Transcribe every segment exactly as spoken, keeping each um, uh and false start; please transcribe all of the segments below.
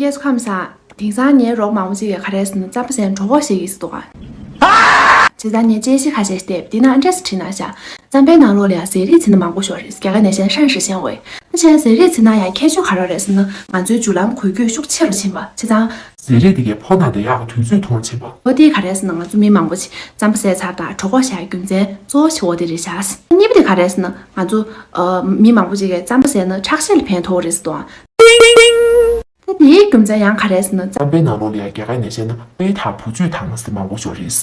སྐྱེས་སུ་ཁམས་བཟང་། དེང་སང་ངའི་རོགས་མང་པོ་ཅིག་གིས་ག་རེ་ཟེར་ན་རྩམ་པ་ཟས་ན་གྲོད་ཁོག་བཤལ་གྱི་ཟེར་འདུག་ག་བྱས་ཙང་ངས་དཔྱད་གཞི་ཁ་ཤས་ཤིག་བལྟས། དེ་ན་ཨ་འདྲས་སེ་བྲིས་གནང་ཤག་རྩམ་པའི་ནང་ལོགས་ལ་ཡང་ཟས་རིགས་ཚིག་སྣ་མང་པོ་ཞིག་ཡོད་རེད། རྒྱ་སྐད་ནས་བཤད་ན་ཧྲན་ཧྲི་ཤན་ཝེ། ད་བྱས་ན་ཟས་རིགས་ཚིག་སྣ་ཡང་ཁྱད་ཆོས་ག་རེ་རེད་ཟེར་ན་ང་ཚོའི་འཇུ་ལམ་འགུལ་སྐྱོད་ཤུགས་ཆེ་རུ་ཕྱིན་པ། བྱས་ཙང་ཟས་རིགས་དེ་གའི་ཕོ་ནང་དུ་ཡག་གི་དུས་ཚོད་ཐུང་རུ་ཕྱིན་པ། འོ་དེ་ག་རེ་ཟེར་ན་ང་ཚོ་མི་མང་པོ་ཞིག་རྩམ་པ་ཟས་ཚར་དང་གྲོད་ཁོག་བཤལ་རྒྱུ་མཚན་གཙོ་བོ་ཞིག་འོ་དེ་རེད་ཤག་གཉིས་པ་དེ་ག་རེ་ཟེར་ན་ང་ཚོ་ཨ་མི་མང་པོ་ཅིག་གིས་རྩམ་པ་ཟས་ན་ཁྲག་ཤེད་ལ་ཕན་ཐོགས་རེད་ཟེར་འདུག་ཨ། ད་དེའི་རྒྱུ་མཚན་ཡང་ག་རེ་ཟེར་ན་རྩམ་པའི་ནང་ལོགས་ལ་ཡང་རྒྱ་སྐད་ནས་བཤད་ན་པེ་ཐག་བུ་བཅུད་དང་ཟེར་མང་པོ་ཞིག་རེད།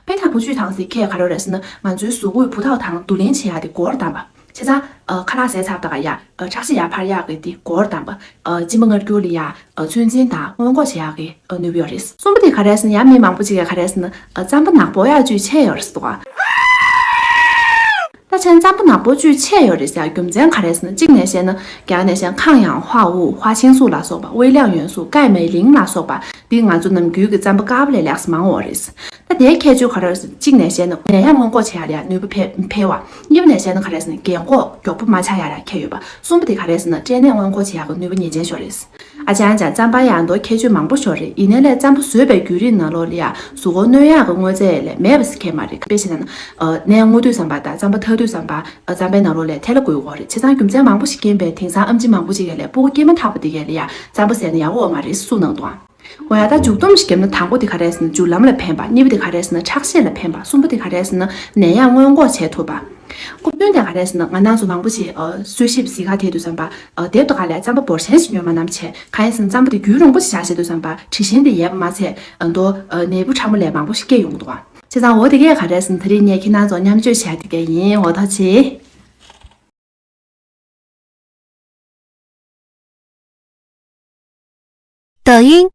པེ་ཐག་བུ་བཅུད་དང་ཟེར་ཁས་ག་རེ་རེད་ཟེར་ན་ང་ཚོའི་གཟུགས་པོའི་བུ་ཐག་དང་བསྡུ་ལེན་བྱེད་ཡག་དེ་འགོར་བཏང་པ། བྱས་ཙང་ཨ་ཁ་ལག་ཟས་ཚར་དང་ཡ་ཨ་ཁྲག་ཤེད་ཡར་འཕར་ཡག་གི་དེ་འགོར་བཏང་པ། ཨ་གཅིན་པ་མངར་སྐྱུར་ལ་ཡ་ཨ་ཚོད་འཛིན་དང་སྔོན་འགོག་བྱེད་ཡག་གི་ཨ་ནུས་པ་ཡོད་རེད། གསུམ་པ་དེ་ག་རེ་ཟེར་ན་ཡང་མི་མང་པོ་ཅིག་གིས་ག་རེ་ཟེར་ན་ཨ་རྩམ་པ་ནག་པོ་ཡག་བཅུད་ཆེ་ཡོད་རེད་ཟེར་འདུག་ག་ད་ཆེན་རྩམ་པ་ནག་པོ་བཅུད་ཆེ་ཡོད་རེད་ཟེར་རྒྱུ་མཚན་ག་རེ་ཟེར་ན། གཅིག་ནས་བཤད་ན་རྒྱ་ནས་བཤད་ན་抗氧化物 花青素 ལ་སོགས་པ། 微量元素 镁 镁 锭 ལ་སོགས་པ་འདི་ང་ཚོ་ནམ་རྒྱུན་གྱི་རྩམ་པ་དཀར་པོ་ལས་ལེགས་སུ་མང་བ་རེད། ད་དེའི་ཁྱད་ཆོས་ག་རེ་ཟེར་ན། གཅིག་ནས་བཤད་ན་ནད་ཡམས་སྔོན་འགོག་བྱེད་ཡག་ལ་ཡང་ནུས་པ་འཕེལ་འཕེལ་བ། གཉིས་པ་ནས་བཤད་ན་ག་རེ་ཟེར་ན་རྒན་འཁོགས་མགྱོགས་པོ་མ་ཆགས་ཡག་ལ་ཁྱད་ཡོད་པ། གསུམ་པ་དེ་ག་རེ་ཟེར་ན་སྐྲན་ནད་སྔོན་འགོག་བྱེད་ཡག་གི་ནུས་པ་ངེས་ཅན་ཤོས་རེད། ཨ་ཅང་ཅང་རྩམ་པ་ཡང་མདོ་ཁྱད་ཆོས་མང་པོ་ཤོར་རེད། ཡིན་ནའི་ལས་རྩམ་པ་ཟོས་པའི་བརྒྱུད་རིམ་ནང་ལོགས་ལ་ཡ་གཟུགས་པོ་གནོད་ཡག་གི་དངོས་རྫས་ལས་མེད་པ་ཟེར་མཁན་མ་རེད། དཔེ་བྱས་ན་ཨ་ནད་སྔོ་དུས་ཙམ་པ་དང་རྩམ་པ་འཐག་དུས་ཙམ་པ་ཨ་རྩམ་པའི་ནང་ལོགས་ལས་ཐལ་བ་འགོས་ཡོད་རེད། བྱས་ཙང་རྒྱུ་མཚན་མང་པོ་ཞིག་རྐྱེན་པས་དེང་སང་ཨེམ་ཆི་མང་པོ་ཞིག་གིས་ལས་སྤུ་གུ་སྐྱེས་མ་ཐག་པ་དེ་གས་ལ་ཡ་རྩམ་པ་ཟས་ན་ཡག་པོ་མ་རེད་གསུངས་གནང་འདུག་ཨ། འོ་ཡ་ད་མཇུག་སྡོམ་ཞིག་བརྒྱབ་ན་དང་པོ་དེ་ག་རེ་ཟེར་ན་འཇུ་ལམ་ལ་ཕན་པ། གཉིས་པ་དེ་ག་རེ་ཟེར་ན་ཁྲག་ཤེད་ལ་ཕན་པ། གསུམ་པ་དེ་ག་རེ་ཟེར་ན་ནད་ཡམས་སྔོན་འགོག་བྱེད་ཐུབ་པ། སྐབས་བསྟུན་དེ་ག་རེ་ཟེར་ན་ང་རང་ཚོ་མང་པོ་ཞིག་ཨ་གསོལ་ཞིབ་གཟིགས་ག་དེ་དུས་ཙམ་པ་ཨ་དེབ་དང་ག་ལས་རྩམ་པ་འབོར་ཆེན་ཞིག་ཉོས་མ་བསྣམས་བྱས། གང་ཡིན་ཟེར་ན་རྩམ་པ་དེ་རྒྱུན་རིང་པོ་ཞིག་བཞག་བྱས་དུས་ཙམ་པ་དྲི་ཞིམ་དེ་ཡལ་བ་མ་ཚད་ཨ་མདོ་ཨ་ནད་འབུ་ཕྲ་མོ་ལས་མང་པོ་ཞིག་སྐྱེ་ཡོང་གི་འདུག་ཨ། བྱས་ཙང་འོ་དེ་གས་ག་རེ་ཟེར་ན་ད་རེས་ངས་ཁྱེད་རང་ཚོ་མཉམ་སྤྱོད་བྱས་དེ་གས་ཡིན། འོ་ཐུགས་རྗེ་ཆེ། 抖音